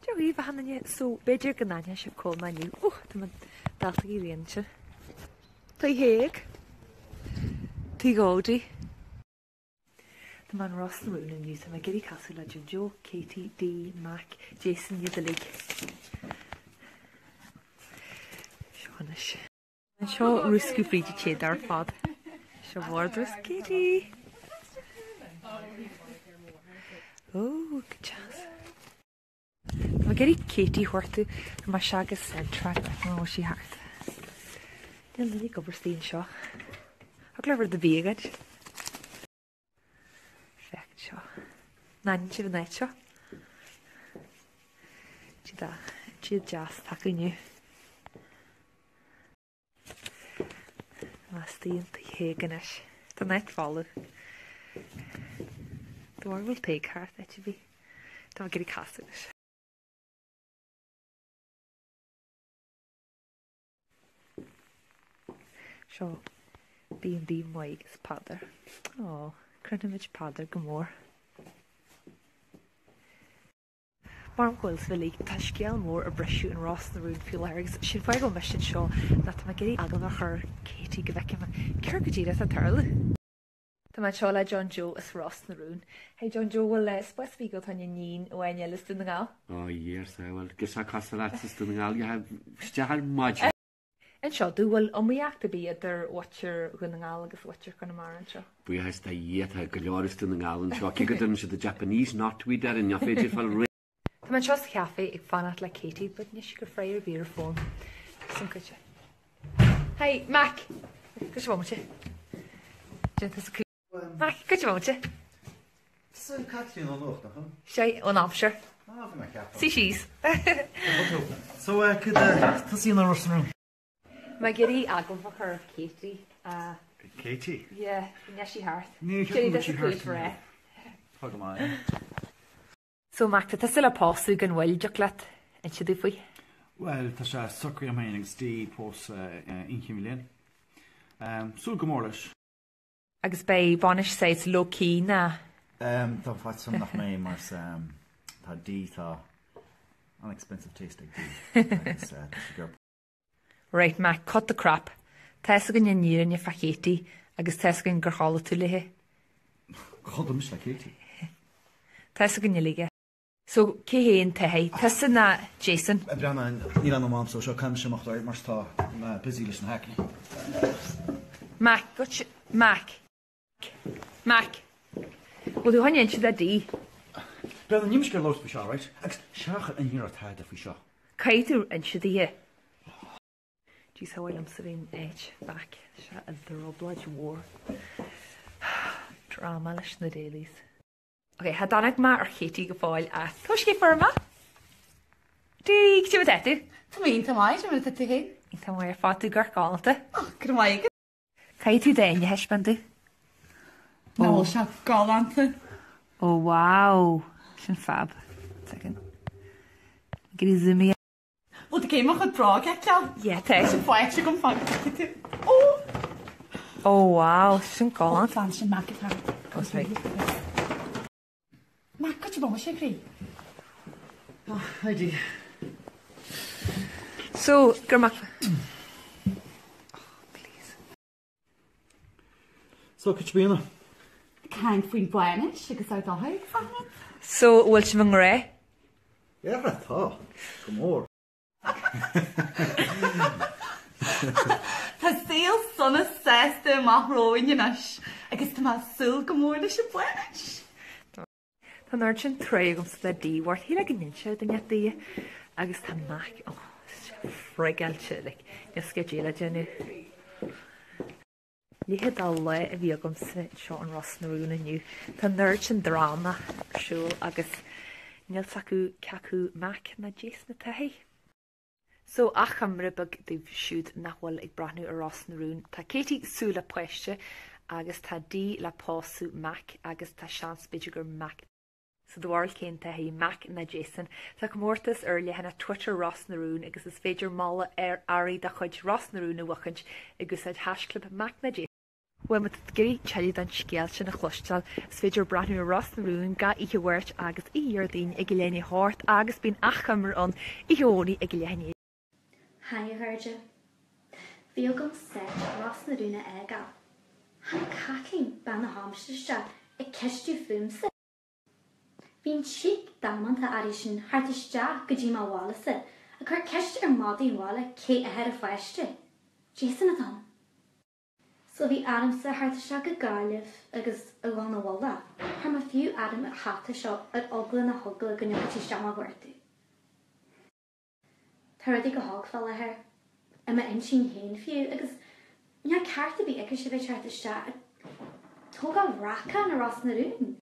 Dia dhaoibh achan duine, so b'fhéidir go n-aithneoidh sibh cá bhfuil mé inniu. Ó, tá mo dhalta ag rian ansin. Tigh Thaidhg. Tigh Ghóidí. Tá mé in Ros na Rún inniu, tá mé ag iarraidh casadh le John Joe, Katie, Dee, Mac, Jason, iad uilig. Seo anois. Seo rúscadh fríd an téad ar fad. Seo bhardras Katie. Ó, go deas. Tá mé ag iarraidh Katie a chuartú, tá mé isteach i Centra, an bhfuil sí thart. Níl duine ag obair istigh anseo. Thig le rud ar bith a ghoid. Féach anseo. An aithníonn sibh an áit seo? Siad deas tagtha inniu. Istigh in Tigh Thaidhg anois. Tá an áit folamh. Tá mar bhfuil Tadhg thart áit ar bith. Tá mé ag iarraidh casadh anois. Seo B&B Mhaidhc is Peadar. Ó, croinimid Peadar go mór. Mar go bhfuil sibh uilig, tá scéal mór ag briseadh in Ros na Rún faoi láthair agus sin fáth go bhfuil mise anseo ná tá mé ag iarraidh agallamh a chur ar Katie go bhfeicfidh mé céard go díreach atá ag tarlú. Tá mé anseo le John Joe as Ros na Rún. Hey John Joe, bhfuil spás ar bith agat fá choinne iníon amháin eile as Dún na nGall? Ó yes, bhuel, go sa cosúil leat as Dún na Ngall, you have isteach ar maidin. Inis domh, bhfuil iomaíocht ar bith idir mhuintir Dhún na nGall agus mhuintir Chonamara anseo? Buíochas do Dhia, tá go leor as Dún na nGall anseo, cé go dtuigeann siad the Japanese knotweed ar an féidir fáil réidh. Tá mé anseo sa chaife ag fanacht le Katie but níl sí ag cur freagra ar bith ar an bhfón. Sin goitse. Hi, Mac! Goitse bhomaite. Déanta sa Mac, goitse bhomaite. Tusa Caitlín ón nuacht, nach ea? Sé, ón aimsir. Ah, bhí mé ag ceapadh. Suigh síos. So, cad a tosaíonn ar Ros na Rún? Mé ag iarraidh agallamh a chur ar Katie. Katie? Yeah, níl sí thart. Ní cheapaim go bhfuil sí thart. Tá go maith. So, Mac, tá tusa le pósadh gan mhoill, dtiocfadh leat inse domh faoi? Bhuel, tá sé socraithe agam féin agus Dee pósadh in chinn bhliain. Súil go mór leis. Agus beidh bainis saghas low key ná? Tá faitíos orm nach mbeidh mar tá Dee tá an-expensive taste ag Dee agus tá sí gur. Right Mac, cut the crap. Tá's againn an fhírinne fá Katie agus tá's againn gur chodlaigh tú léi. Chodail mise le Katie. Tá's againn uilig é. So, cé hé an taithí? Tusa ná Jason? Breathnaigh, níl aon am a'm so seo caithfidh mise imeacht right mar tá mé busy leis na haicní. Mac, goitse, Mac. Mac. Bhfuil tú chun inse do Dee? Breathnaigh, níl mise ag iarraidh labhairt faoi seo right? Agus seachain an iarraidh tada faoi seo. Caithfidh tú inse dithe. Jeez, how liomsa bhí'n áit back. Seo i dtrioblóid mhór. Drama leis na dailies. Ok, cha dtáinig mé ar Katie go fóill ach tá sí fuair mé. Dee, cad é mar atá tú? Tá mé iontach maith, cad é mar atá tú féin? Iontach maith ar fad, tú ag amharc galánta. Oh, go raibh maith agat. Caithfidh tú d'fhéin a thaispeáint domh. Nach bhfuil sé galánta? Oh wow, sin fab. Second. Get a zoom Bhfuil tú ag mo chuid bróg a fheiceáil? Yeah, tá. Sin faighte agam fan go bhfeicfidh tú. Ó! Oh wow, sin galánta. Fan sin Mac atá. Oh sorry. Mac, goitse bom sé croí. Oh, hi Dee. So, gur mac. Oh, please. So, cad sibh a dhéanamh? Caint faoin bhainis agus ár dtodhchaí agus achan rud. So, bhfuil sibh i ngrá? Yeah, tá. Go mór. Tá saol sona sásta amach romhainn anois agus tá mé ag súil go mór leis an bhainis. Tá an oiread sin trua agamsa do Dee mar shíl go n-inseodh duine di agus tá Mac oh frigeáilte like níl sceideal le déanamh. Leithéid de lá a bhí agamsa anseo in Ros na Rún inniu. Tá an oiread sin dráma ar siúl agus níl 's acu cé acu Mac ná Jason atá é. So, achoimre beag daoibh siúd nach bhfuil ag breathnú ar Ros na Rún, tá Katie súil le páiste agus tá Dee le pósadh Mac agus tá seans b'fhéidir gur Mac. So do bharúil cén taithí, Mac ná Jason? Tá comórtas ar leathanach Twitter Ros na Rún agus is féidir mála earraí de chuid Ros na Rún a bhuachaint ag úsáid haischlib Mac ná Jason. Bhuel, má tá tú ag iarraidh tuilleadh den scéal sin a chloisteáil, is féidir breathnú ar Ros na Rún gach oíche Mháirt agus oíche Dhéardaoin ag a leath i ndiaidh a hocht agus bíonn achoimre ann oíche Dhomhnaigh ag a leath i ndiaidh. Hi a chairde. Bhí agam seit Ros na Rún a fhágáil. Tháinig Caitlín, bean na hamsta isteach ag ceistiú fúmsa. Bhí an cheek damanta airí sin thart isteach go dtí mo bhaile-sa ag cur ceist ar madaí an bhaile cé athair a pháiste. Jason atá ann. So bhí ormsa theacht isteach go Gaillimh agus a dhul 'na mhullach. Chuir mé fiú orm an hata seo ar eagla na heagla go ndeachaigh sí isteach mo ghortú. Tá rudaí go holc fá láthair, i m'intinn féin fiú, agus níl ceart ar bith aici a bheith teacht isteach ag tógáil racáin i Ros na Rún.